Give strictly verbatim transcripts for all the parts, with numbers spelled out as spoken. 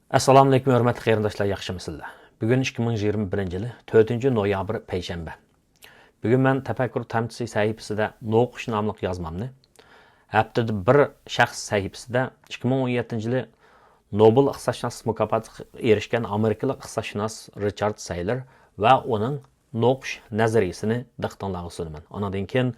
ئەسسالامۇئەلەيكۇم، ھۆرمەتلىك قېرىنداشلار، ياخشىمۇسىلەر؟ بۈگۈن ئىككى مىڭ يىگىرمە بىرىنچى يىلى تۆتىنچى نويابىر، پەيشەنبە. بۈگۈن مەن تەپەككۇر تامچىسى سەھىپىسىدە نوقۇش ناملىق يازمامنى، ھەپتىدە بىر شەخس سەھىپىسىدە ئىككى مىڭ ئون يەتتىنچى يىلى نوبېل ئىقتىسادشۇناسلىق مۇكاپاتىغا ئېرىشكەن ئامېرىكىلىق ئىقتىسادشۇناس رىچارد سەيلېر ۋە ئۇنىڭ نوقۇش نەزەرىيىسىنى دىققىتىڭلارغا سۇنىمەن. ئۇنىڭدىن كېيىن،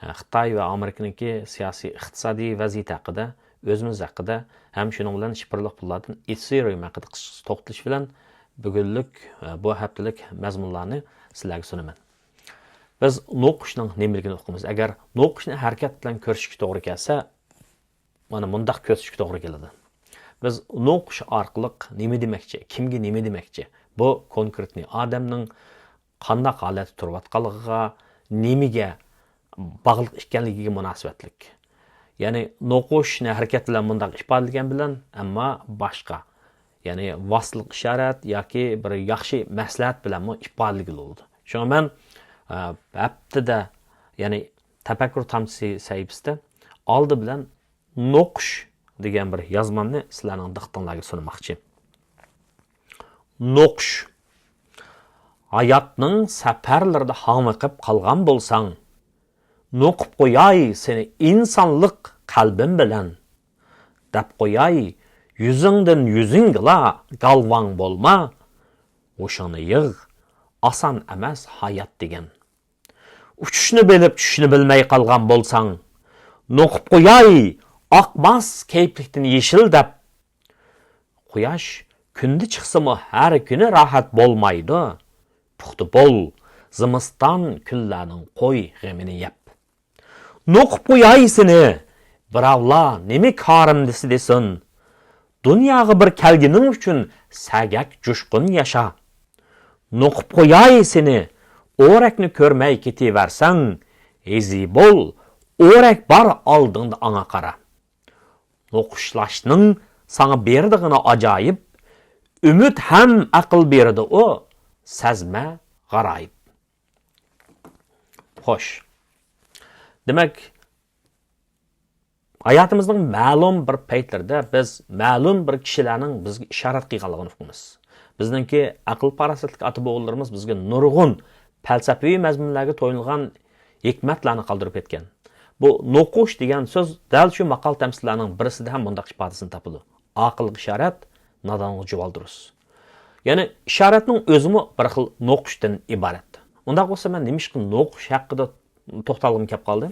ئە، خىتاي ۋە ئامېرىكىنىڭكى سىياسىي، ئىقتىسادىي ۋەزىيىتى ھەققىدە، ئۆزىمىز ھەققىدە ھەم شۇنىڭ بىلەن شىفىرلىق پۇللاردىن ئېثېرىيۇم ھەققىدە قىسقىچە توختىلىش بىلەن بۈگۈنلۈك، ئە، بۇ ھەپتىلىك مەزمۇنلارنى سىلەرگە سۇنىمەن. بىز نوقۇشنىڭ نېمىلىكىنى ئۇقىمىز. ئەگەر نوقۇشنى ھەرىكەت بىلەن كۆرۈشكە توغرا كەلسە، مانا مۇنداق كۆرسىتىشكە توغرا كېلىدۇ. بىز نوقۇش ئارقىلىق نېمە دېمەكچى، كىمگە نېمە دېمەكچى، بۇ كونكرېتنى ئادەمنىڭ قانداق ھالەتتە تۇرۇۋاتقانلىقىغا، نېمىگە باغلىق ئىكەنلىكىگە مۇناسىۋەتلىك. يەنى نوقۇشنى ھەرىكەت بىلەن مۇنداق ئىپادىلىگەن بىلەن، ئەمما باشقا، يەنى ۋاسىتىلىق ئىشارەت ياكى بىر ياخشى مەسلىھەت بىلەنمۇ ئىپادىلىگىلى بولىدۇ. شۇڭا مەن، ئە، ھەپتىدە، يەنى تەپەككۇر تامچىسى سەھىپىسىدە ئالدى بىلەن نوقۇش دېگەن بىر يازمامنى سىلەرنىڭ دىققىتىڭلارغا سۇنماقچى. نوقۇش. ھاياتنىڭ سەپەرلىرىدە ھاڭۋېقىپ قالغان بولساڭ، نوقۇپ قوياي سېنى ئىنسانلىق قەلبىم بىلەن. دەپ قوياي يۈزۈڭدىن يۈزۈڭگىلا، گالۋاڭ بولما، ھوشۇڭنى يىغ، ئاسان ئەمەس ھايات دېگەن. ئۇچۇشنى بىلىپ، چۈشۈشنى بىلمەي قالغان بولساڭ، نوقۇپ قوياي، ئاقماس كەيپلىكتىن يېشىل دەپ. قۇياش كۈندە چىقسىمۇ، ھەر كۈنى راھەت بولمايدۇ. پۇختا بول، زىمىستان كۈنلەرنىڭ قوي غېمىنى يەپ. نوقۇپ قوياي سېنى، بىراۋلار نېمە كارىم دېسە دېسۇن. دۇنياغا بىر كەلگىنىڭ ئۈچۈن سەگەك جۇشقۇن ياشا. نوقۇپ قوياي سېنى، ئورەكنى كۆرمەي كېتىۋەرسەڭ، ھېزى بول، ئورەك بار ئالدىڭدا، ئاڭا قارا. نوقۇشلاشنىڭ ساڭا بېرىدىغىنى ئاجايىپ، ئۈمىد ھەم ئەقىل بېرىدۇ ئۇ، سەزمە غارايىپ. خوش. دېمەك، ھاياتىمىزنىڭ مەلۇم بىر پەيتلىرىدە بىز مەلۇم بىر كىشىلەرنىڭ بىزگە ئىشارەت قىلغانلىقىنى ئۇقىمىز. بىزنىڭكى ئەقىل-پاراسەتلىك ئاتا-بوۋىلىرىمىز بىزگە نۇرغۇن پەلسەپىۋى مەزمۇنلارغا تويۇنغان ھېكمەتلەرنى قالدۇرۇپ كەتكەن. بۇ نوقۇش دېگەن سۆز دەل شۇ ماقال-تەمسىللەرنىڭ بىرسىدە ھەم مۇنداق ئىپادىسىنى تاپىدۇ: ئاقىلغا ئىشارەت، نادانغا جۇۋالدۇرۇس. يەنى ئىشارەتنىڭ ئۆزىمۇ بىر خىل نوقۇشتىن ئىبارەت. ئۇنداق بولسا، مەن نېمىشقا نوقۇش ھەققىدە توختالغۇم كەپ قالدى؟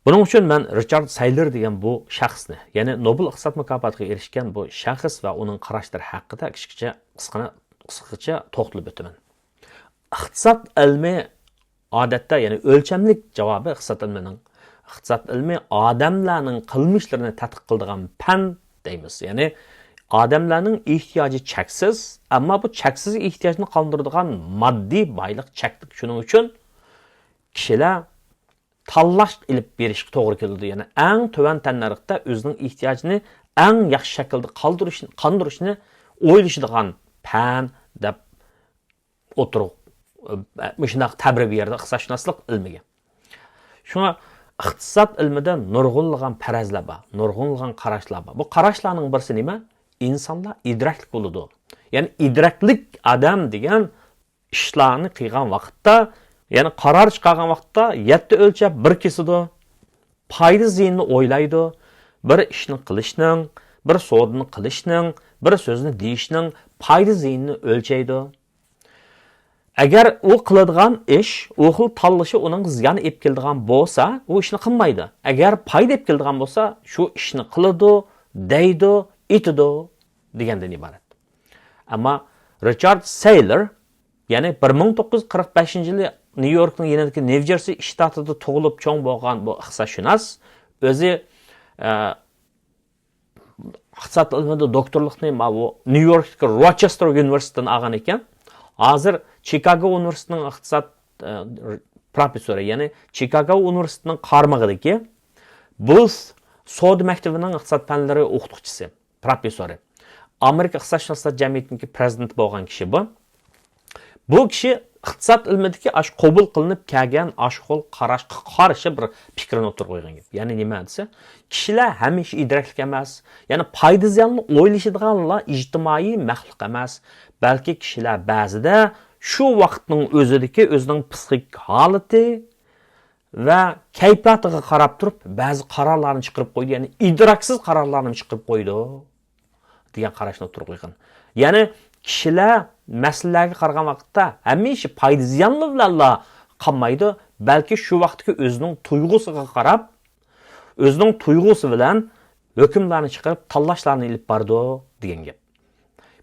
بۇنىڭ ئۈچۈن مەن رىچارد سەيلېر دېگەن بۇ شەخسنى، يەنى نوبېل ئىقتىساد مۇكاپاتىغا ئېرىشكەن بۇ شەخس ۋە ئۇنىڭ قاراشلىرى ھەققىدە كىچىكىچە، قىسقىنا، قىسقىچە توختىلىپ ئۆتىمەن. ئىقتىساد ئىلمى ئادەتتە، يەنى ئۆلچەملىك جاۋابى ئىقتىساد ئىلمىنىڭ، ئىقتىساد ئىلمى ئادەملەرنىڭ قىلمىشلىرىنى تەتقىق قىلىدىغان پەن دەيمىز. يەنى ئادەملەرنىڭ ئېھتىياجى چەكسىز، ئەمما بۇ چەكسىز ئېھتىياجنى قاندۇرىدىغان ماددىي بايلىق چەكلىك. شۇنىڭ ئۈچۈن كىشىلەر تاللاش ئېلىپ بېرىشقا توغرا كېلىدۇ. يەنى ئەڭ تۆۋەن تەننەرختە ئۆزىنىڭ ئېھتىياجىنى ئەڭ ياخشى شەكىلدە قالدۇرۇش، قاندۇرۇشنى ئويلىشىدىغان پەن دەپ ئوتتۇرىغا، مۇشۇنداق تەبىر بېرىدۇ ئىقتىسادشۇناسلىق ئىلمىگە. شۇڭا ئىقتىساد ئىلمىدە نۇرغۇنلىغان پەرەزلەر بار، نۇرغۇنلىغان قاراشلار بار. بۇ قاراشلارنىڭ بىرسى نېمە؟ ئىنسانلار ئىدراكلىق بولىدۇ. يەنى ئىدراكلىق ئادەم دېگەن ئىشلارنى قىلغان ۋاقىتتا، يەنى قارار چىقارغان ۋاقىتتا يەتتە ئۆلچەپ بىر كېسىدۇ. پايدا زىيىنىنى ئويلايدۇ. بىر ئىشنى قىلىشنىڭ، بىر سودىنى قىلىشنىڭ، بىر سۆزنى دېيىشنىڭ پايدا زىيىنىنى ئۆلچەيدۇ. ئەگەر ئۇ قىلىدىغان ئىش، ئۇ خىل تاللىشى ئۇنىڭغا زىيان ئېلىپ كېلىدىغان بولسا، ئۇ ئىشنى قىلمايدۇ. ئەگەر پايدا ئېلىپ كېلىدىغان بولسا، شۇ ئىشنى قىلىدۇ، دەيدۇ، ئېيتىدۇ دېگەندىن ئىبارەت. ئەمما رىچارد سەيلېر، يەنى بىر مىڭ توققۇز يۈز قىرىق بەشىنچى يىلى نيۇ يوركنىڭ يېنىدىكى نيۇ جېرسى شتاتىدا تۇغۇلۇپ چوڭ بولغان بۇ ئىقتىسادشۇناس، ئۆزى، ئە، ئىقتىساد ئىلمىدا دوكتورلۇقنى ماۋۇ نيۇ يوركتىكى روچېستېر ئۇنىۋېرسىتېتىدىن ئالغان ئىكەن. ھازىر چىكاگو ئۇنىۋېرسىتېتىنىڭ ئىقتىساد، ئە، پروفېسسورى، يەنى چىكاگو ئۇنىۋېرسىتېتىنىڭ قارمىقىدىكى بۇث سودا مەكتىۋىنىڭ ئىقتىساد پەنلىرى ئوقۇتقۇچىسى، پروفېسسورى. ئامېرىكا ئىقتىسادشۇناسلار جەمئىيىتىنىڭكى پرېزىدېنتى بولغان كىشى بۇ. بۇ كىشى ئىقتىساد ئىلمىدىكى ئاشۇ قوبۇل قىلىنىپ كەلگەن ئاشۇ خىل قاراشقا قارشى بىر پىكىرنى ئوتتۇرىغا قويغان گەپ. يەنى نېمە دېسە، كىشىلەر ھەمىشە ئىدراكلىق ئەمەس، يەنى پايدا زىياننى ئويلىشىدىغانلا ئىجتىمائىي مەخلۇق ئەمەس، بەلكى كىشىلەر بەزىدە شۇ ۋاقىتنىڭ ئۆزىدىكى ئۆزىنىڭ پسىخىك ھالىتى ۋە كەيپىياتىغا قاراپ تۇرۇپ بەزى قارارلارنى چىقىرىپ قويىدۇ، يەنى ئىدراكسىز قارارلارنى چىقىرىپ قويىدۇ دېگەن قاراشنى ئوتتۇرىغا قويغان. يەنى كىشىلەر مەسىلىلەرگە قارىغان ۋاقىتتا ھەمىشە پايدا زىيانلار بىلەنلا قالمايدۇ، بەلكى شۇ ۋاقىتتىكى ئۆزىنىڭ تۇيغۇسىغا قاراپ، ئۆزىنىڭ تۇيغۇسى بىلەن ھۆكۈملارنى چىقىرىپ، تاللاشلارنى ئېلىپ بارىدۇ دېگەن گەپ.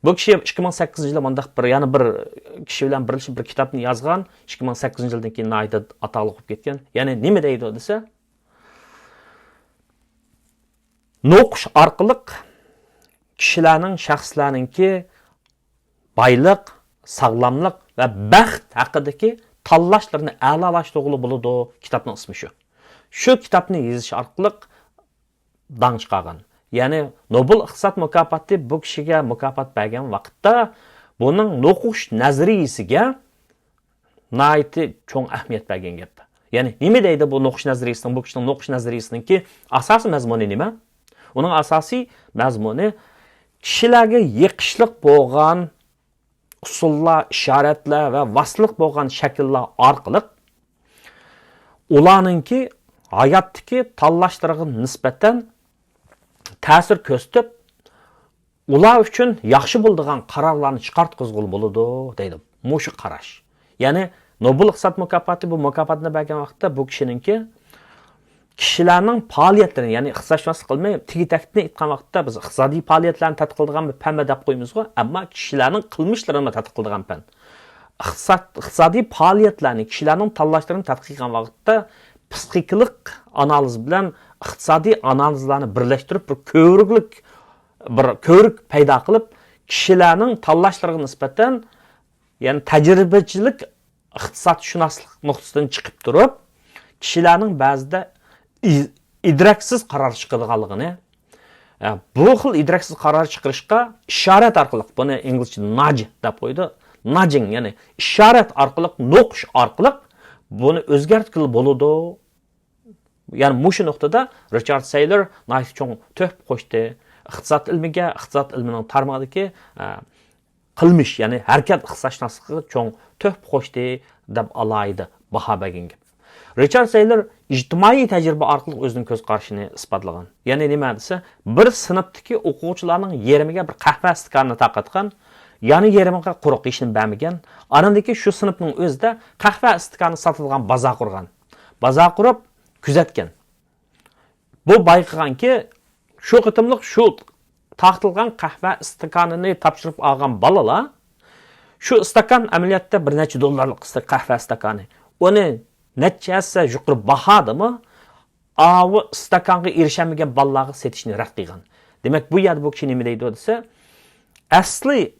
بۇ كىشى ئىككى مىڭ سەككىزىنچى يىلى مۇنداق بىر، يەنە بىر كىشى بىلەن بىرلىشىپ بىر كىتابنى يازغان. ئىككى مىڭ سەككىزىنچى يىلدىن كېيىن ناھايىتى ئاتاقلىق بولۇپ كەتكەن. يەنى نېمە دەيدۇ دېسە، نوقۇش ئارقىلىق كىشىلەرنىڭ، شەخسلەرنىڭكى بايلىق، ساغلاملىق ۋە بەخت ھەققىدىكى تاللاشلىرىنى ئەلالاشتۇرغىلى بولىدۇ. كىتابنىڭ ئىسمى شۇ. شۇ كىتابنى يېزىش ئارقىلىق داڭ چىقارغان. يەنى نوبېل ئىقتىساد مۇكاپاتى بۇ كىشىگە مۇكاپات بەرگەن ۋاقىتتا بۇنىڭ نوقۇش نەزەرىيىسىگە ناھايىتى چوڭ ئەھمىيەت بەرگەن گەپ. يەنى نېمە دەيدۇ بۇ نوقۇش نەزەرىيىسىنىڭ، بۇ كىشىنىڭ نوقۇش نەزەرىيىسىنىڭكى ئاساسىي مەزمۇنى نېمە؟ ئۇنىڭ ئاساسىي مەزمۇنى كىشىلەرگە يېقىشلىق بولغان ئۇسۇللار، ئىشارەتلەر ۋە ۋاسىتىلىق بولغان شەكىللەر ئارقىلىق ئۇلارنىڭكى ھاياتتىكى تاللاشلىرىغا نىسبەتەن تەسىر كۆرسىتىپ، ئۇلار ئۈچۈن ياخشى بولىدىغان قارارلارنى چىقارتقۇزغىلى بولىدۇ، دەيدۇ. مۇشۇ قاراش. يەنى نوبېل ئىقتىساد مۇكاپاتى بۇ مۇكاپاتنى بەرگەن ۋاقىتتا بۇ كىشىنىڭكى كىشىلەرنىڭ پائالىيەتلىرىنى، يەنى ئىقتىسادشۇناسلىق ئىلمى تېگى-تەكتىنى ئېيتقان ۋاقىتتا بىز ئىقتىسادىي پائالىيەتلەرنى تەتقىق قىلىدىغان بىر پەن دەپ قويىمىزغۇ، ئەمما كىشىلەرنىڭ قىلمىشلىرىنى تەتقىق قىلىدىغان پەن. ئىقتىساد، ئىقتىسادىي پائالىيەتلەرنى، كىشىلەرنىڭ تاللاشلىرىنى تەتقىق قىلغان ۋاقىتتا پسىخىكىلىق ئانالىز بىلەن ئىقتىسادىي ئانالىزلارنى بىرلەشتۈرۈپ بىر كۆۋرۈكلۈك، بىر كۆۋرۈك پەيدا قىلىپ، كىشىلەرنىڭ تاللاشلىرىغا نىسبەتەن، يەنى تەجرىبىچىلىك ئىقتىسادشۇناسلىق نۇقتىسىدىن چىقىپ تۇرۇپ، كىشىلەرنىڭ بەزىدە ئىز-، ئىدراكسىز قارار چىقىدىغانلىقىنى، ئە، بۇ خىل ئىدراكسىز قارار چىقىرىشقا ئىشارەت ئارقىلىق، بۇنى ئىنگلىزچە ناج دەپ قويىدۇ، ناجىڭ، يەنى ئىشارەت ئارقىلىق، نوقۇش ئارقىلىق بۇنى ئۆزگەرتكىلى بولىدۇ. يەنى مۇشۇ نۇقتىدا رىچارد سەيلور ناھايىتى چوڭ تۆھپە قوشتى ئىقتىساد ئىلمىگە، ئىقتىساد ئىلمىنىڭ تارمىقىدىكى، ئە، قىلمىش، يەنى ھەرىكەت ئىقتىسادشۇناسلىقىغا چوڭ تۆھپە قوشتى دەپ ئالاھىدە باھا بەرگەن گەپ. رىچارد سەيلور ئىجتىمائىي تەجرىبە ئارقىلىق ئۆزىنىڭ كۆز قارىشىنى ئىسپاتلىغان. يەنى نېمە دېسە، بىر سىنىپتىكى ئوقۇغۇچىلارنىڭ يېرىمىگە بىر قەھۋە ئىستىكانىنى تارقاتقان، يەنە يېرىمىغا قۇرۇق، ھېچنېمە بەرمىگەن. ئاندىن كېيىن شۇ سىنىپنىڭ ئۆزىدە قەھۋە ئىستىكانى ساتىدىغان بازار قۇرغان. بازار قۇرۇپ كۆزەتكەن. بۇ بايقىغانكى، شۇ قېتىملىق شۇ تارقىتىلغان قەھۋە ئىستاكانىنى تاپشۇرۇپ ئالغان بالىلار، شۇ ئىستاكان ئەمەلىيەتتە بىر نەچچە دوللارلىق ئىست-، قەھۋە ئىستاكانى. ئۇنى نەچچە ھەسسە يۇقىرى باھادىمۇ ئاۋۇ ئىستاكانغا ئېرىشەلمىگەن بالىلارغا سېتىشنى رەت قىلغان. دېمەك، بۇ يەردە بۇ كىشى نېمە دەيدۇ دېسە، ئەسلى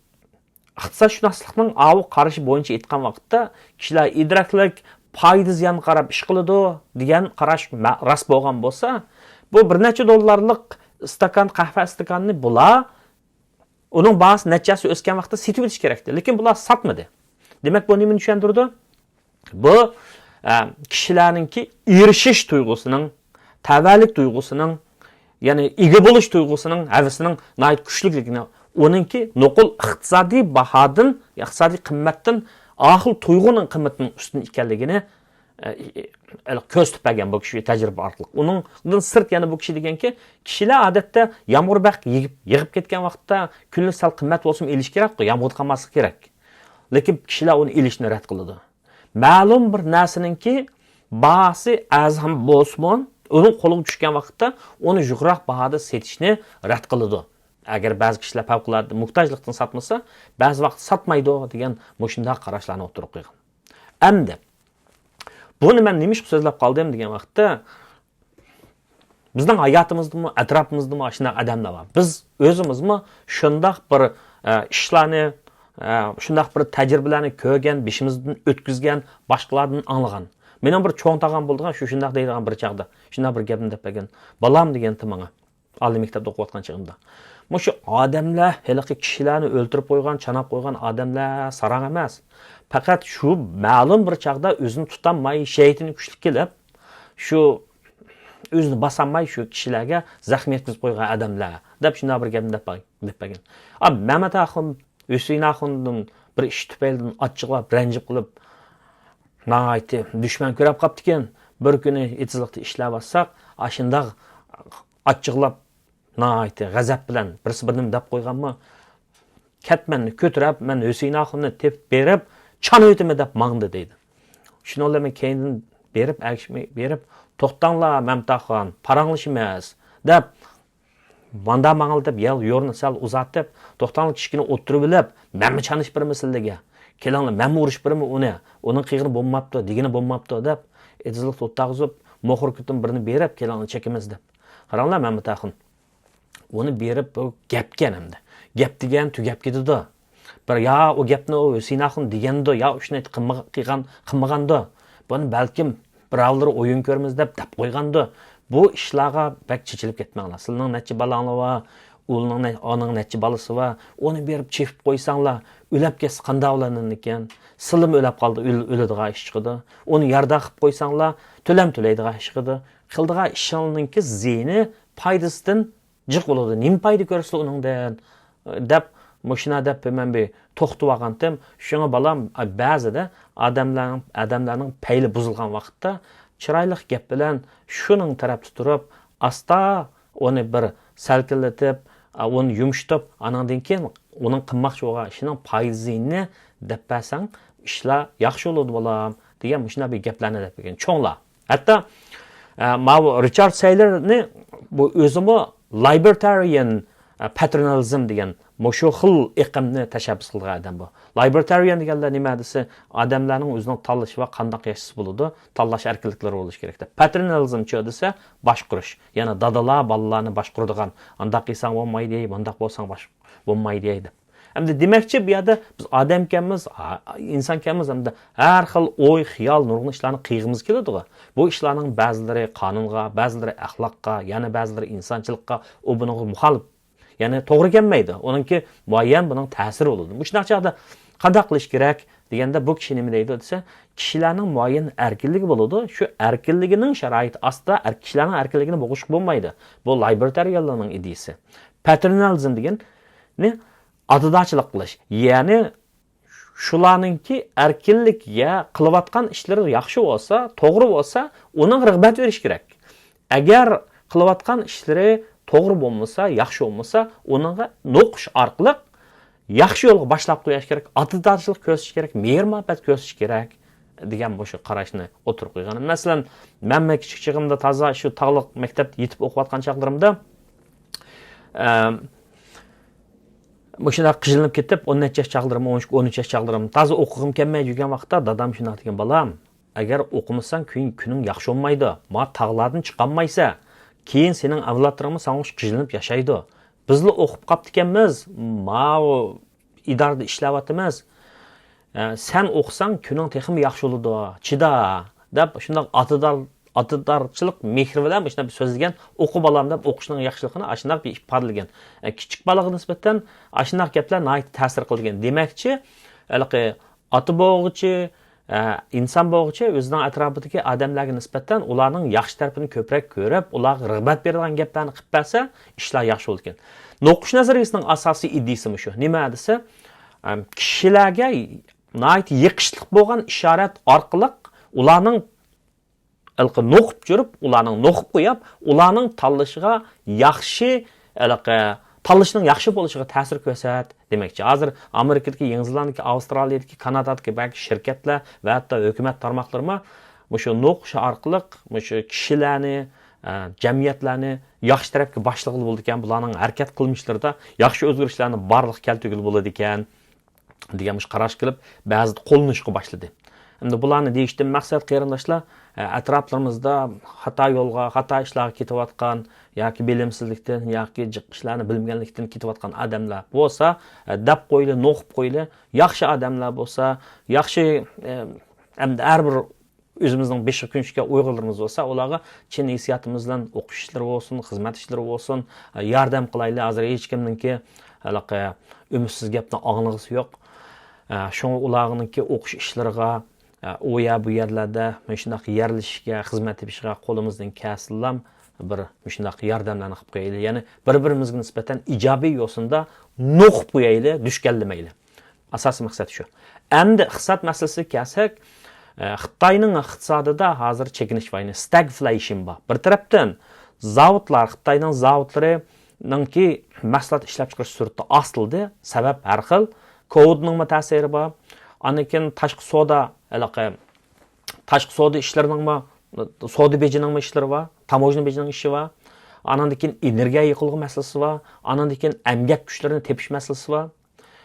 ئىقتىسادشۇناسلىقنىڭ ئاۋۇ قارىشى بويىچە ئېيتقان ۋاقىتتا، كىشىلەر ئىدراكلىق، پايدا زىيانغا قاراپ ئىش قىلىدۇ دېگەن قاراش مە-، راست بولغان بولسا، بۇ بىر نەچچە دوللارلىق ئىستاكان، قەھۋە ئىستاكانىنى بۇلار ئۇنىڭ باھاسى نەچچە ھەسسە ئۆسكەن ۋاقىتتا سېتىۋېتىش كېرەكتى. لېكىن بۇلار ساتمىدى. دېمەك، بۇ نېمىنى چۈشەندۈرىدۇ؟ بۇ، ئە، كىشىلەرنىڭكى ئېرىشىش تۇيغۇسىنىڭ، تەۋەلىك تۇيغۇسىنىڭ، يەنى ئىگە بولۇش تۇيغۇسىنىڭ، ھەۋىسىنىڭ ناھايىتى كۈچلۈكلۈكىنى، ئۇنىڭكى نوقۇل ئىقتىسادىي باھادىن، ئىقتىسادىي قىممەتتىن ئاخىل تۇيغۇنىڭ قىممىتىنىڭ ئۈستۈن ئىكەنلىكىنى، ئە، ئە، كۆرسىتىپ بەرگەن بۇ كىشى تەجرىبە ئارقىلىق. ئۇنىڭدىن سىرت يەنە بۇ كىشى دېگەنكى، كىشىلەر ئادەتتە يامغۇر بەك يېغىپ، يېغىپ كەتكەن ۋاقىتتا كۈنلۈك سەل قىممەت بولسىمۇ ئېلىش كېرەكقۇ، يامغۇردا قالماسلىق كېرەك. لېكىن كىشىلەر ئۇنى ئېلىشنى رەت قىلىدۇ. مەلۇم بىر نەرسىنىڭكى باھاسى ئەرزان بولسىمۇ، ئۇنىڭ قولىغا چۈشكەن ۋاقىتتا ئۇنى يۇقىرىراق باھادا سېتىشنى رەت قىلىدۇ. ئەگەر بەزى كىشىلەر پەۋقۇلئاددە موھتاجلىقتىن ساتمىسا، بەزى ۋاقىت ساتمايدۇ دېگەن مۇشۇنداق قاراشلارنى ئوتتۇرىغا قويغان. ئەمدى بۇنى مەن نېمىشقا سۆزلەپ قالدىم دېگەن ۋاقىتتا، بىزنىڭ ھاياتىمىزدىمۇ، ئەتراپىمىزدىمۇ ئاشۇنداق ئادەملەر بار. بىز ئۆزىمىزمۇ شۇنداق بىر، ئە، ئىشلارنى، ئە، شۇنداق بىر تەجرىبىلەرنى كۆرگەن، بېشىمىزدىن ئۆتكۈزگەن، باشقىلاردىن ئاڭلىغان. مېنىڭ بىر چوڭ تاغام بولىدىغان شۇ شۇنداق دەيدىغان بىر چاغدا شۇنداق بىر گەپنى دەپ بەرگەن. بالام دېگەنتى ماڭا. ئالىي مەكتەپتە ئوقۇۋاتقان چېغىمدا. مۇشۇ ئادەملەر، ھېلىقى كىشىلەرنى ئۆلتۈرۈپ قويغان، چاناپ قويغان ئادەملەر ساراڭ ئەمەس. پەقەت شۇ مەلۇم بىر چاغدا ئۆزىنى تۇتالماي، شەيتىنى كۈچلۈك كېلىپ، شۇ ئۆزىنى باسالماي شۇ كىشىلەرگە زەخمە يەتكۈزۈپ قويغان ئادەملەر، دەپ شۇنداق بىر گەپنى دەپ، دەپ بەرگەن. ئا، مەمەت ئاخۇن، ھۈسەيىن ئاخۇندىن بىر ئىش تۈپەيلىدىن ئاچچىقلاپ، رەنجىپ قېلىپ، ناھايىتى دۈشمەن كۆرۈپ قاپتىكەن. بىر كۈنى ئېتىزلىقتا ئىشلەۋاتساق، ئاشۇنداق ئاچچىقلاپ، ناھايىتى غەزەپ بىلەن بىرسى بىر نېمە دەپ قويغانمۇ، كەتمەننى كۆتۈرۈپ، مەن ھۈسەيىن ئاخۇننى تېپىپ بېرىپ، چانىۋېتىمەن دەپ ماڭدى دەيدۇ. شۇنىڭ بىلەن مەن كەينىدىن بېرىپ، ئەگىشىپ بېرىپ، توختاڭلار، مەمتاخان، پاراڭلىشىمىز، دەپ، ماندا ماڭىلا دەپ، يەل يورنى سەل ئۇزارتىپ، توختاڭلار، كىچىككىنە ئولتۇرۇۋېلىپ، مەنمۇ چانىشىپ بېرىمەن سىلىگە. كېلىڭلار، مەنمۇ ئۇرۇشۇپ بېرىمەن ئۇنى. ئۇنىڭ قىلغىنى بولماپتۇ، دېگىنى بولماپتۇ، دەپ، ئېتىزلىقتا ئولتۇرغۇزۇپ، موخور كۈتۈم بىرنى بېرىپ، كېلىڭلار، چېكىمىز، دەپ. قاراڭلار، مەمەت ئاخۇن. ئۇنى بېرىپ بۇ گەپكەن ئەمدى. گەپ دېگەن تۈگەپ كېتىدۇ. بىر يا ئۇ گەپنى ئۇ ھۈسەيىن ئاخۇن دېگەندۇ، يا ئۇشۇنى قىلمىغا-، قىلغان، قىلمىغاندۇ. بۇنى بەلكىم بىراۋلىرى ئويۇن كۆرىمىز دەپ، دەپ قويغاندۇ. بۇ ئىشلارغا بەك چېچىلىپ كەتمەڭلار. سىلىنىڭ نەچچە بالاڭلار بار، ئۇلنىڭ نە-، ئانىڭ نەچچە بالىسى بار. ئۇنى بېرىپ چېپىپ قويساڭلار، ئۆلەپ كەتسە قانداق بولىدىكەن؟ سىلىمۇ ئۆلەپ قالدى، ئۆل-، ئۆلىدىغان ئىش چىقىدۇ. ئۇنى يارداق قىلىپ قويساڭلار، تۆلەم تۆلەيدىغان ئىش چىقىدۇ. قىلىدىغان ئىشىڭنىڭكى زىيىنى پايدىسىدىن جىق بولىدۇ. نېمە پايدا كۆرىسىلەر ئۇنىڭدىن؟ دەپ، مۇشۇنا دەپ مەن بىر توختىۋالغانتىم. شۇڭا بالام، بەزىدە ئادەملەرنىڭ، ئادەملەرنىڭ پەيلى بۇزۇلغان ۋاقىتتا چىرايلىق گەپ بىلەن شۇنىڭ تەرەپتە تۇرۇپ، ئاستا ئۇنى بىر سەلكىنلىتىپ، ئۇنى يۇمشىتىپ، ئانىڭدىن كېيىن ئۇنىڭ قىلماقچى بولغان ئىشىنىڭ پايدىسىنى دەپ بەرسەڭ، ئىشلار ياخشى بولىدۇ، بالام، دېگەن مۇشۇنداق بىر گەپلەرنى دەپ بەرگەن. چوڭلار. ھەتتا، ئە، ماۋۇ رىچارد سەيلەرنى بۇ ئۆزىمۇ لايبېرتارىيەن، ئە، پاتېرنالىزم دېگەن مۇشۇ خىل ئېقىمنى تەشەببۇس قىلىدىغان ئادەم بۇ. لايبېرتارىيەن دېگەنلەر نېمە دېسە، ئادەملەرنىڭ ئۆزىنىڭ تاللىشى بار، قانداق ياشىسا بولىدۇ، تاللاش ئەركىنلىكلىرى بولۇشى كېرەك دەپ. پاتېرنالىزمچۇ دېسە، باشقۇرۇش. يەنى دادىلار بالىلارنى باشقۇرىدىغان، ئانداق قىلساڭ بولمايدۇ، مۇنداق بولساڭ باش-، بولمايدۇ دەپ. ئەمدى دېمەكچى، بۇ يەردە بىز ئادەمكەنمىز، ئا-، ئىنسانكەنمىز، ئەمدى ھەر خىل ئوي، خىيال، نۇرغۇن ئىشلارنى قىلغىمىز كېلىدىغۇ. بۇ ئىشلارنىڭ بەزىلىرى قانۇنغا، بەزىلىرى ئەخلاققا، يەنە بەزىلىرى ئىنسانچىلىققا، ئۇ بۇنىڭغا مۇخالىپ. يەنى توغرا كەلمەيدۇ. ئۇنىڭكى مۇئەييەن بۇنىڭ تەسىرى بولىدۇ. مۇشۇنداق چاغدا قانداق قىلىش كېرەك دېگەندە، بۇ كىشى نېمە دەيدۇ دېسە، كىشىلەرنىڭ مۇئەييەن ئەركىنلىكى بولىدۇ. شۇ ئەركىنلىكىنىڭ شارائىتى ئاستىدا ئەر-، كىشىلەرنىڭ ئەركىنلىكىنى بوغۇشقا بولمايدۇ. بۇ لايبېرتارىيەنلەرنىڭ ئىدىيىسى. پاتېرنالىزم دېگەننى ئاتىدارچىلىق قىلىش. يەنى شۇلارنىڭكى ئەركىنلىكىگە، قىلىۋاتقان ئىشلىرى ياخشى بولسا، توغرا بولسا، ئۇنىڭغا رىغبەت بېرىش كېرەك. ئەگەر قىلىۋاتقان ئىشلىرى توغرا بولمىسا، ياخشى بولمىسا، ئۇنىڭغا نوقۇش ئارقىلىق ياخشى يولغا باشلاپ قويۇش كېرەك، ئاتىدارچىلىق كۆرسىتىش كېرەك، مېھىر-مۇھەببەت كۆرسىتىش كېرەك دېگەن مۇشۇ قاراشنى ئوتتۇرىغا قويغان. مەسىلەن، مەن، مەن كىچىك چېغىمدا تازا شۇ تاغلىق مەكتەپتە يېتىپ ئوقۇۋاتقان چاغلىرىمدا، ئەم، مۇشۇنداق قىينىلىپ كېتىپ، ئون نەچچە ياش چاغلىرىم، ئون ئىككى، ئون ئۈچ ياش چاغلىرىم، تازا ئوقۇغۇم كەلمەيدۇ يۈرگەن ۋاقىتتا دادام شۇنداق دېگەن، بالام، ئەگەر ئوقۇمىساڭ، كۈن-، كۈنۈڭ ياخشى بولمايدۇ. ما تاغلاردىن چىقالمايسەن. كېيىن سېنىڭ ئەۋلادلىرىڭمۇ ساڭا ئوخشاش قىينىلىپ ياشايدۇ. بىزلا ئوقۇپ قاپتىكەنمىز، ماۋۇ ئىدارىدە ئىشلەۋاتىمىز. ئە، سەن ئوقۇساڭ، كۈنۈڭ تېخىمۇ ياخشى بولىدۇ. چىدا، دەپ شۇنداق ئاتىدار-، ئاتىدارچىلىق مېھرى بىلەن مۇشۇنداق بىر سۆزلىگەن، ئوقۇ بالام دەپ ئوقۇشنىڭ ياخشىلىقىنى ئاشۇنداق بىر ئىپادىلىگەن. ئە، كىچىك بالىغا نىسبەتەن ئاشۇنداق گەپلەر ناھايىتى تەسىر قىلىدىكەن. دېمەكچى، ھېلىقى ئاتا بولغۇچى، ئە، ئىنسان بولغۇچى ئۆزىنىڭ ئەتراپىدىكى ئادەملەرگە نىسبەتەن ئۇلارنىڭ ياخشى تەرىپىنى كۆپرەك كۆرۈپ، ئۇلارغا رىغبەت بېرىدىغان گەپلەرنى قىلىپ بەرسە، ئىشلار ياخشى بولىدىكەن. نوقۇش نەزەرىيىسىنىڭ ئاساسىي ئىدىيىسى مۇشۇ. نېمە دېسە، ئەم، كىشىلەرگە ناھايىتى يېقىشلىق بولغان ئىشارەت ئارقىلىق ئۇلارنىڭ ھېلىقى نوقۇپ جۈرۈپ، ئۇلارنىڭ نوقۇپ قويۇپ، ئۇلارنىڭ تاللىشىغا ياخشى، ھېلىقى تاللىشىنىڭ ياخشى بولۇشىغا تەسىر كۆرسەت دېمەكچى. ھازىر ئامېرىكىدىكى، يېڭى زېلاندىيەدىكى، ئاۋسترالىيەدىكى، كانادادىكى بەزى شىركەتلەر ۋە ھەتتا ھۆكۈمەت تارماقلىرىمۇ مۇشۇ نوقۇش ئارقىلىق مۇشۇ كىشىلەرنى، ئە، جەمئىيەتلەرنى ياخشى تەرەپكە باشلىغىلى بولىدىكەن، بۇلارنىڭ ھەرىكەت قىلمىشلىرىدا ياخشى ئۆزگىرىشلەرنى بارلىققا كەلتۈرگىلى بولىدىكەن دېگەن مۇشۇ قاراشقا كېلىپ، بەزىدە قوللىنىشقا باشلىدى. ئەمدى بۇلارنى دېيىشتىن مەقسەت، قېرىنداشلار، ئە، ئەتراپلىرىمىزدا خاتا يولغا، خاتا ئىشلارغا كېتىۋاتقان ياكى بىلىمسىزلىكتىن ياكى جىق ئىشلارنى بىلمىگەنلىكتىن كېتىۋاتقان ئادەملەر بولسا، ئە، دەپ قويىلى، نوقۇپ قويىلى، ياخشى ئادەملەر بولسا، ياخشى، ئە، ئەمدى ھەر بىر ئۆزىمىزنىڭ بېشىغا كۆنۈشكەن ئۇيغۇرلىرىمىز بولسا، ئۇلارغا چىن ھېسسىياتىمىز بىلەن ئوقۇش ئىشلىرى بولسۇن، خىزمەت ئىشلىرى بولسۇن، ياردەم قىلايلى. ھازىر ھېچكىمنىڭكى ھېلىقى ئۈمىدسىز گەپنى ئاڭلىغۇسى يوق. شۇڭا ئۇلارنىڭكى ئوقۇش ئىشلىرىغا، ئۇ يەر بۇ يەرلەردە مۇشۇنداق يەرلىشىشكە، خىزمەت تېپىشىغا قولىمىزدىن كەلسىنلام بىر مۇشۇنداق ياردەملەرنى قىلىپ قويايلى. يەنى بىر-بىرىمىزگە نىسبەتەن ئىجابىي يوسۇندا نوقۇپ قويايلى، دۈشكەنلىمەيلى. ئاساسىي مەقسەت شۇ. ئەمدى ئىقتىساد مەسىلىسىگە كەلسەك، ئە، خىتاينىڭ ئىقتىسادىدا ھازىر چېكىنىش بار، يەنى stagflation بار. بىر تەرەپتىن زاۋۇتلار، خىتاينىڭ زاۋۇتلىرىنىڭكى مەھسۇلات ئىشلەپچىقىرىش سۈرئىتى ئاستىلىدى. سەۋەب ھەر خىل. كوۋىدنىڭمۇ تەسىرى بار. ئاندىن كېيىن تاشقى سودا، ھېلىقى تاشقى سودا ئىشلىرىنىڭمۇ، سودا بېجىنىڭمۇ ئىشلىرى بار، تاموژنا بېجىنىڭ ئىشى بار. ئانىڭدىن كېيىن ئېنېرگىيە يېقىلغۇ مەسىلىسى بار. ئانىڭدىن كېيىن ئەمگەك كۈچلىرىنى تېپىش مەسىلىسى بار.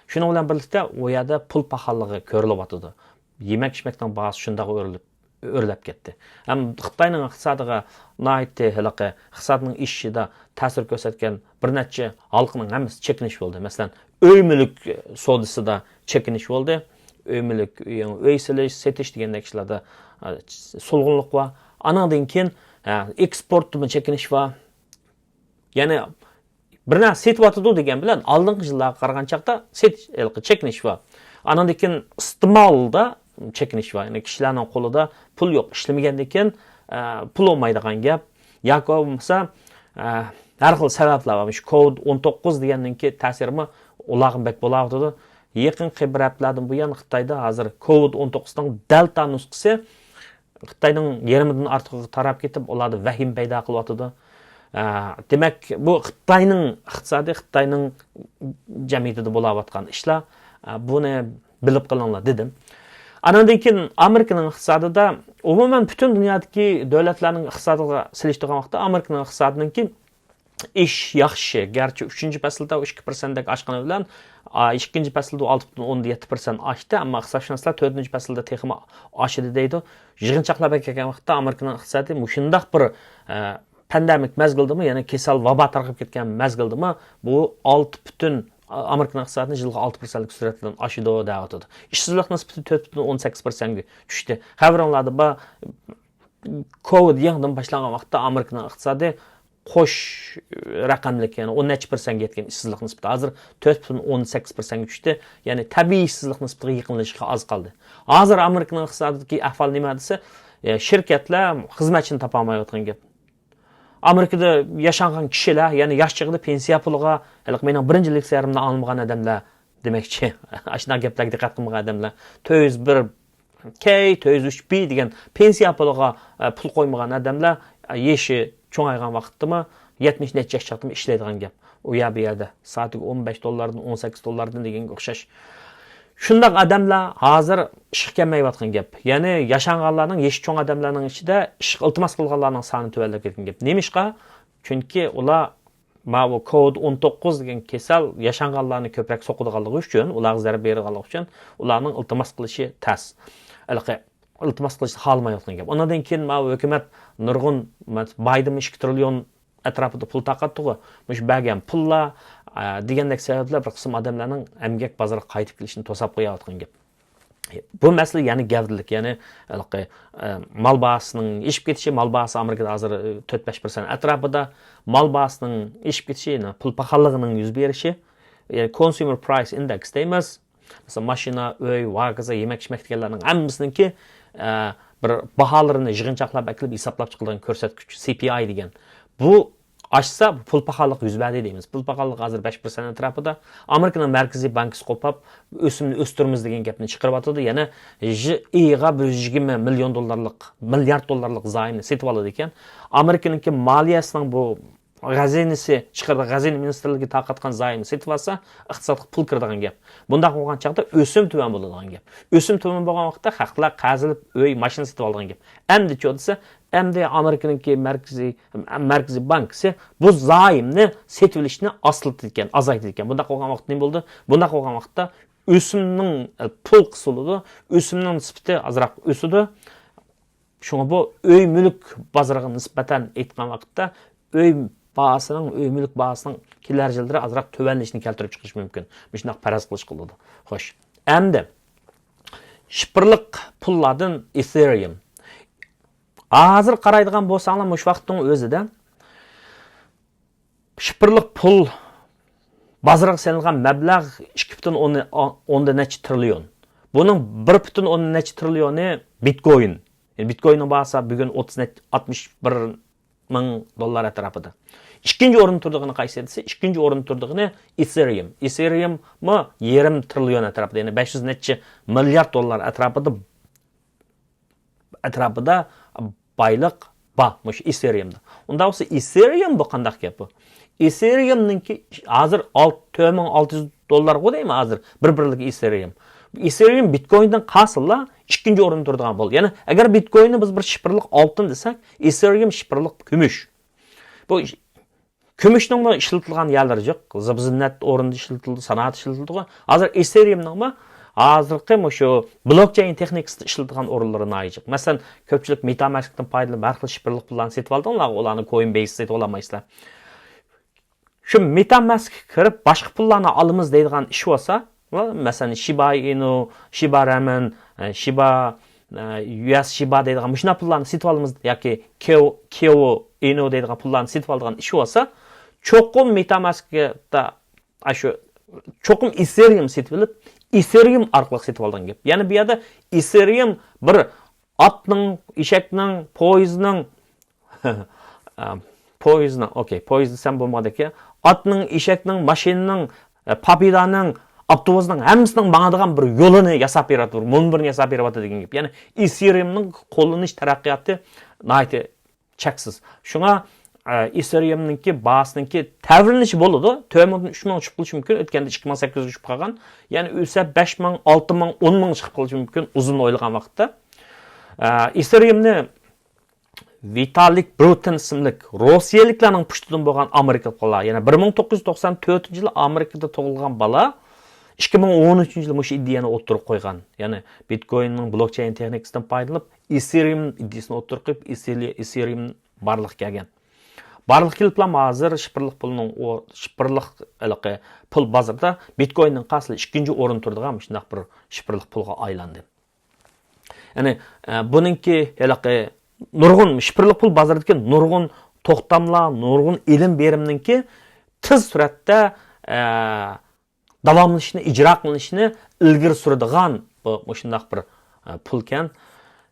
شۇنىڭ بىلەن بىرلىكتە ئۇ يەردە پۇل پاخاللىقى كۆرۈلۈۋاتىدۇ. يېمەك ئىچمەكنىڭ باھاسى شۇنداق ئۆرلەپ، ئۆرلەپ كەتتى. ھەم خىتاينىڭ ئىقتىسادىغا ناھايىتى ھېلىقى ئىقتىسادنىڭ ئېشىشىدا تەسىر كۆرسەتكەن بىر نەچچە ھالقىنىڭ ھەممىسى چېكىنىش بولدى. مەسىلەن، ئۆي مۈلۈك سودىسىدا چېكىنىش بولدى. ئۆي مۈلۈك، ئۆي سېلىش، سېتىش دېگەندەك ئىشلاردا، ئە، سولغۇنلۇق بار. ئانىڭدىن كېيىن، ئە، ئېكسپورتتىمۇ چېكىنىش بار. يەنى بىر نەرسە سېتىۋاتىدۇ دېگەن بىلەن ئالدىنقى يىللارغا قارىغان چاغدا سېتىش، ھېلىقى چېكىنىش بار. ئانىڭدىن كېيىن ئىستېمالدا چېكىنىش بار. يەنى كىشىلەرنىڭ قولىدا پۇل يوق، ئىشلىمىگەندىن كېيىن، ئە، پۇل بولمايدىغان گەپ. ياكى بولمىسا، ئە، ھەر خىل سەۋەبلەر بار. مۇشۇ كوۋىد ئون توققۇز دېگەننىڭكى تەسىرىمۇ ئۇلارغا بەك بولاۋاتىدۇ. يېقىنقى بىر ھەپتىلەردىن بۇيان خىتايدا ھازىر كوۋىد ئون توققۇزنىڭ دەلتا نۇسخىسى خىتاينىڭ يېرىمىدىن ئارتۇقىغا تاراپ كېتىپ، ئۇلاردا ۋەھىمە پەيدا قىلىۋاتىدۇ. ئە، دېمەك، بۇ خىتاينىڭ ئىقتىسادى، خىتاينىڭ جەمئىيىتىدە بولاۋاتقان ئىشلار. ئە، بۇنى بىلىپ قېلىڭلار دېدىم. ئانىڭدىن كېيىن ئامېرىكىنىڭ ئىقتىسادىدا، ئومۇمەن پۈتۈن دۇنيادىكى دۆلەتلەرنىڭ ئىقتىسادىغا سېلىشتۇرغان ۋاقىتتا ئامېرىكىنىڭ ئىقتىسادىنىڭكى ئىش ياخشى. گەرچە ئۈچىنچى پەسىلدە ئىككى پىرسەنتتەك ئاشقىنى بىلەن، ئا، ئىككىنچى پەسىلدە ئالتە پۈتۈن ئوندىن يەتتە پىرسەنت ئاشتى، ئەمما ئىقتىسادشۇناسلار تۆتىنچى پەسىلدە تېخىمۇ ئاشىدۇ دەيدۇ. يىغىنچاقلاپ ئەكەلگەن ۋاقىتتا ئامېرىكىنىڭ ئىقتىسادى مۇشۇنداق بىر، ئە، پاندېمىك مەزگىلدىمۇ، يەنى كېسەل ۋابا تارقاپ كەتكەن مەزگىلدىمۇ بۇ ئالتە پۈتۈن، ئامېرىكىنىڭ ئىقتىسادىنى يىلغا ئالتە پىرسەنتلىك سۈرئەت بىلەن ئاشىدۇ دەۋاتىدۇ. ئىشسىزلىق نىسبىتى تۆت پۈتۈن ئون سەككىز پىرسەنتكە چۈشتى. خەۋىرىڭلاردا بار، كوۋىد يېڭىدىن باشلانغان ۋاقىتتا ئامېرىكىنىڭ ئىقتىسادى قوش رەقەملىك، يەنى ئون نەچچە پىرسەنتكە يەتكەن ئىشسىزلىق نىسبىتى. ھازىر تۆت پۈتۈن ئون سەككىز پىرسەنتكە چۈشتى. يەنى تەبىئىي ئىشسىزلىق نىسبىتىگە يېقىنلىشىشقا ئاز قالدى. ھازىر ئامېرىكىنىڭ ئىقتىسادىدىكى ئەھۋال نېمە دېسە، ئە، شىركەتلەر خىزمەتچىنى تاپالمايۋاتقان گەپ. ئامېرىكىدا ياشانغان كىشىلەر، يەنى ياش چېغىدا پېنسىيە پۇلىغا، ھېلىقى مېنىڭ بىرىنچى لېكسىيەمدە ئاڭلىمىغان ئادەملەر دېمەكچى. ئاشۇنداق گەپلەرگە دىققەت قىلمىغان ئادەملەر. تۆت يۈز بىر كەي، تۆت يۈز ئۈچ بى دېگەن پېنسىيە پۇلىغا، ئە، پۇل قويمىغان ئادەملەر، ئە، يېشى چوڭايغان ۋاقىتتىمۇ، يەتمىش نەچچە ياش چاغدىمۇ ئىشلەيدىغان گەپ. ئۇ يەر بۇ يەردە سائىتىگە ئون بەش دوللاردىن، ئون سەككىز دوللاردىن دېگەنگە ئوخشاش. شۇنداق ئادەملەر ھازىر ئىشقا كەلمەيۋاتقان گەپ. يەنى ياشانغانلارنىڭ، يېشى چوڭ ئادەملەرنىڭ ئىچىدە ئىشقا ئىلتىماس قىلغانلارنىڭ سانى تۆۋەنلەپ كەتكەن گەپ. نېمىشقا؟ چۈنكى ئۇلار ماۋۇ كوۋىد ئون توققۇز دېگەن كېسەل ياشانغانلارنى كۆپرەك سوقىدىغانلىقى ئۈچۈن، ئۇلارغا زەربە بېرىدىغانلىقى ئۈچۈن ئۇلارنىڭ ئىلتىماس قىلىشى تەس. ھېلىقى ئىلتىماس قىلىشنى خالىمايۋاتقان گەپ. ئۇنىڭدىن كېيىن ماۋۇ ھۆكۈمەت نۇرغۇن، بايدىن ئىككى تىرىليون ئەتراپىدا پۇل تارقاتتىغۇ. مۇشۇ بەرگەن پۇللار، ئە، دېگەندەك سەۋەبلەر بىر قىسىم ئادەملەرنىڭ ئەمگەك بازىرىغا قايتىپ كېلىشىنى توساپ قويۇۋاتقان گەپ. بۇ مەسىلە يەنە گەۋدىلىك، يەنى ھېلىقى، ئە، مال باھاسىنىڭ ئېشىپ كېتىشى، مال باھاسى ئامېرىكىدا ھازىر، ئە، تۆت بەش پىرسەنت ئەتراپىدا، مال باھاسىنىڭ ئېشىپ كېتىشى، يەنە پۇل پاخاللىقىنىڭ يۈز بېرىشى، يەنى consumer price index دەيمىز. مەسىلەن، ماشىنا، ئۆي، ۋاگىزا، يېمەك-ئىچمەك دېگەنلەرنىڭ ھەممىسىنىڭكى، ئە، بىر باھالىرىنى يىغىنچاقلاپ ئەكېلىپ ھېسابلاپ چىقىدىغان كۆرسەتكۈچ، سى پى ئاي دېگەن. بۇ ئاشسا، بۇ پۇل پاخاللىق يۈز بەردى دەيمىز. پۇل پاخاللىق ھازىر بەش پىرسەنت ئەتراپىدا. ئامېرىكىنىڭ مەركىزىي بانكىسى قوپاپ، ئۆسۈمنى ئۆستۈرىمىز دېگەن گەپنى چىقىرىۋاتىدۇ. يەنە يىغىغا بىر يۈز يىگىرمە مىليون دوللارلىق، مىليارد دوللارلىق زايومنى سېتىۋالىدىكەن. ئامېرىكىنىڭكى مالىيەسىنىڭ بۇ خەزىنىسى چىقىرىدىغان، خەزىنە مىنىستىرلىكى تارقاتقان زايومنى سېتىۋالسا، ئىقتىسادقا پۇل كىرىدىغان گەپ. بۇنداق بولغان چاغدا ئۆسۈم تۆۋەن بولىدىغان گەپ. ئۆسۈم تۆۋەن بولغان ۋاقىتتا خەقلەر قەرز ئېلىپ ئۆي، ماشىنا سېتىۋالىدىغان گەپ. ئەمدىچۇ دېسە، ئەمدى ئامېرىكىنىڭكى مەركىزىي، مەركىزىي بانكىسى بۇ زايومنى سېتىۋېلىشنى ئاستىلىتىدىكەن، ئازايتىدىكەن. بۇنداق بولغان ۋاقىتتا نېمە بولىدۇ؟ بۇنداق بولغان ۋاقىتتا ئۆسۈمنىڭ، ئە، پۇل قىسىلىدۇ، ئۆسۈمنىڭ نىسبىتى ئازراق ئۆسىدۇ. شۇڭا بۇ ئۆي مۈلۈك بازىرىغا نىسبەتەن ئېيتقان ۋاقىتتا، ئۆي باھاسىنىڭ، ئۆي مۈلۈك باھاسىنىڭ كېلەر يىللىرى ئازراق تۆۋەنلىشىنى كەلتۈرۈپ چىقىرىشى مۇمكىن. مۇشۇنداق پەرەز قىلىشقا بولىدۇ. خوش. ئەمدى شىفىرلىق پۇللاردىن ئېثېرىيۇم. ھازىر قارايدىغان بولساڭلار، مۇشۇ ۋاقىتنىڭ ئۆزىدە شىفىرلىق پۇل بازىرىغا سېلىنغان مەبلەغ ئىككى پۈتۈن ئوندىن نەچچە تىرىليون. بۇنىڭ بىر پۈتۈن ئوندىن نەچچە تىرىليونى بىتكوين. يەنى بىتكويننىڭ باھاسى بۈگۈن ئوتتۇز نەچچە، ئاتمىش بىر مىڭ دوللار ئەتراپىدا. ئىككىنچى ئورۇندا تۇرىدىغىنى قايسى دېسە، ئىككىنچى ئورۇندا تۇرىدىغىنى ئېثېرىيۇم. ئېثېرىيۇممۇ يېرىم تىرىليون ئەتراپىدا، يەنى بەش يۈز نەچچە مىليارد دوللار ئەتراپىدا، ئەتراپىدا بايلىق بار مۇشۇ ئېثېرىيۇمدا. ئۇنداق بولسا ئېثېرىيۇم بۇ قانداق گەپ بۇ؟ ئېثېرىيۇمنىڭكى ھازىر ئالت-، تۆت مىڭ ئالتە يۈز دوللارغۇ دەيمەن ھازىر بىر بىرلىك ئېثېرىيۇم. ئېثېرىيۇم بىتكويندىن قالسىلا ئىككىنچى ئورۇندا تۇرىدىغان بولدى. يەنى ئەگەر بىتكويننى بىز بىر شىفىرلىق ئالتۇن دېسەك، ئېثېرىيۇم شىفىرلىق كۈمۈش. بۇ كۈمۈشنىڭمۇ ئىشلىتىلغان يەرلىرى جىق. زىبۇ زىننەت ئورنىدا ئىشلىتىلىدۇ، سانائەت ئىشلىتىلىدىغۇ. ھازىر ئېثېرىيۇمنىڭمۇ ھازىرقى مۇشۇ بلوكچېين تېخنىكىسىدا ئىشلىتىلغان ئورۇنلىرى ناھايىتى جىق. مەسىلەن، كۆپچىلىك مېتاماسكتىن پايدىلىنىپ ھەر خىل شىفىرلىق پۇللارنى سېتىپ ئالدىڭلارغۇ، ئۇلارنى كوينبېيس سېتىپ ئالالمايسىلەر. شۇ مېتاماسكقا كىرىپ باشقا پۇللارنى ئالىمىز دەيدىغان ئىش بولسا، مەسىلەن، شىبا ئىنۇ، شىبا رەمىن، ئە، شىبا، ئە، يۇ ئېس شىبا دەيدىغان مۇشۇنداق پۇللارنى سېتىپ ئالىمىز ياكى كيو، كيو ئىنۇ دەيدىغان پۇللارنى سېتىپ ئالىدىغان ئىش بولسا، چوقۇم مېتاماسكتا، ئاشۇ، چوقۇم ئېثېرىيۇم سېتىپ ئېلىپ، ئېثېرىيۇم ئارقىلىق سېتىپ ئالىدىغان گەپ. يەنى بۇ يەردە ئېثېرىيۇم بىر ئاتنىڭ، ئېشەكنىڭ، پويىزنىڭ، ئا، پويىزنىڭ، ئوكەي، پويىز دېسەم بولمىغاندەك. ئاتنىڭ، ئېشەكنىڭ، ماشىنىنىڭ، ئە، پاپىلانىڭ، ئاپتوبۇسنىڭ ھەممىسىنىڭ ماڭىدىغان بىر يولىنى ياساپ بېرىۋاتىدۇ، بىر مۇنبىرىنى ياساپ بېرىۋاتىدۇ دېگەن گەپ. يەنى ئېثېرىيۇمنىڭ قوللىنىش تەرەققىياتى ناھايىتى چەكسىز. شۇڭا، ئە، ئېثېرىيۇمنىڭكى باھاسىنىڭكى تەۋرىنىشى بولىدۇ. تۆت مىڭدىن ئۈچ مىڭ چىقىپ قېلىشى مۈمكۈن. ئۆتكەندە ئىككى مىڭ سەككىز يۈز چىقىپ قالغان. يەنى ئۆسە بەش مىڭ، ئالتە مىڭ، ئون مىڭ چىقىپ قېلىشى مۇمكىن، ئۇزۇن ئويلىغان ۋاقىتتا. ئە، ئېثېرىيۇمنى ۋىتالىك بروتېن ئىسىملىك روسىيەلىكلەرنىڭ پۇشتىدىن بولغان ئامېرىكىلىقلار، يەنى بىر مىڭ توققۇز يۈز توقسان تۆتىنچى يىلى ئامېرىكىدا تۇغۇلغان بالا ئىككى مىڭ ئون ئۈچىنچى يىلى مۇشۇ ئىدىيەنى ئوتتۇرىغا قويغان. يەنى بىتكويننىڭ بلوكچېين تېخنىكىسىدىن پايدىلىنىپ، ئېثېرىيۇم ئىدىيەسىنى ئوتتۇرىغا قويۇپ، ئېثېرىيۇم بارلىققا كەلگەن. بارلىققا كېلىپلا ھازىر شىفىرلىق پۇلنىڭ، ئۇ شىفىرلىق ھېلىقى پۇل بازىرىدا بىتكويننىڭ قالسىلا ئىككىنچى ئورۇن تۇرىدىغان مۇشۇنداق بىر شىفىرلىق پۇلغا ئايلاندى. يەنى، ئە، بۇنىڭكى ھېلىقى نۇرغۇن شىفىرلىق پۇل بازىرىدىكى نۇرغۇن توختاملار، نۇرغۇن ئېلىم بېرىمنىڭكى تېز سۈرئەتتە، ئە، داۋاملىشىشىنى، ئىجرا قىلىنىشىنى ئىلگىرى سۈرىدىغان بۇ، مۇشۇنداق بىر، ئە، پۇلكەن.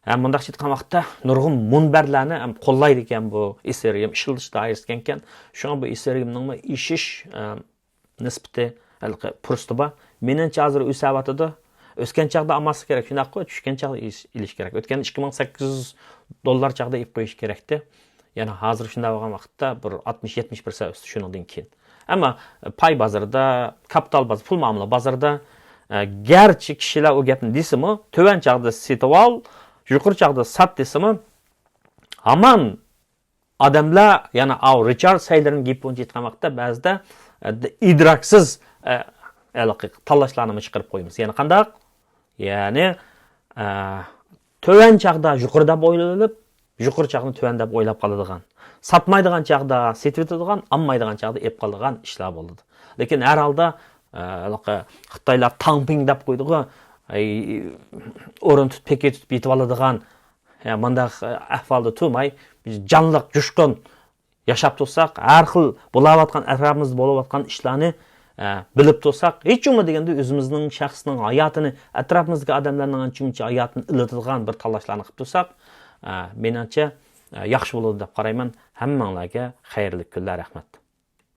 ھەم مۇنداقچە ئېيتقان ۋاقىتتا نۇرغۇن مۇنبەرلەرنى ھەم قوللايدىكەن بۇ ئېثېرىيۇم ئىشلىتىش دائىرىسىكەنكەن. شۇڭا بۇ ئېثېرىيۇمنىڭمۇ ئېشىش، ئە، نىسبىتى، ھېلىقى پۇرسىتى بار. مېنىڭچە ھازىر ئۆسەۋاتىدۇ. ئۆسكەن چاغدا ئالماسلىق كېرەك، شۇنداققۇ؟ چۈشكەن چاغدا ئېلىش، ئېلىش كېرەك. ئۆتكەندە ئىككى مىڭ سەككىز يۈز دوللار چاغدا ئېلىپ قويۇش كېرەكتى. يەنى ھازىر شۇنداق بولغان ۋاقىتتا بىر ئاتمىش، يەتمىش پىرسەنت ئۆستى شۇنىڭدىن كېيىن. ئەمما پاي بازىرىدا، كاپىتال بازىرى، پۇل مۇئامىلە بازىرىدا، ئە، گەرچە كىشىلەر ئۇ گەپنى دېسىمۇ، تۆۋەن چاغدا سېتىۋال، يۇقىرى چاغدا سات دېسىمۇ، ھامان ئادەملەر، يەنى ئاۋۇ رىچارد سەيلىرنىڭ گېپى بويىچە ئېيتقان ۋاقىتتا بەزىدە، ئە، ئىدراكسىز، ئە، ھېلىقى تاللاشلارنىمۇ چىقىرىپ قويىمىز. يەنى قانداق؟ يەنى، ئە، تۆۋەن چاغدا يۇقىرى دەپ ئويلاپ ئېلىپ، يۇقىرى چاغنى تۆۋەن دەپ ئويلاپ قالىدىغان. ساتمايدىغان چاغدا سېتىۋېتىدىغان، ئالمايدىغان چاغدا ئېلىپ قالىدىغان ئىشلار بولىدۇ. لېكىن ھەر ھالدا، ئە، ھېلىقى خىتايلار تاڭپىڭ دەپ قويىدىغۇ، ئەي، ئورۇن تۇتۇپ، پېكى تۇتۇپ يېتىۋالىدىغان، يا، مۇنداق، ئە، ئەھۋالدا تۇرماي، بىز جانلىق، جۇشقۇن ياشاپ تۇرساق، ھەر خىل بولاۋاتقان، ئەتراپىمىزدا بولۇۋاتقان ئىشلارنى، ئە، بىلىپ تۇرساق، ھېچ بولمىدى دېگەندە ئۆزىمىزنىڭ شەخسنىڭ ھاياتىنى، ئەتراپىمىزدىكى ئادەملەرنىڭ ئانچە-مۇنچە ھاياتىنى ئىللىتىدىغان بىر تاللاشلارنى قىلىپ تۇرساق، ئە، مېنىڭچە، ئە، ياخشى بولىدۇ دەپ قارايمەن. ھەممىڭلارگە خەيرلىك كۈنلەر، رەھمەت.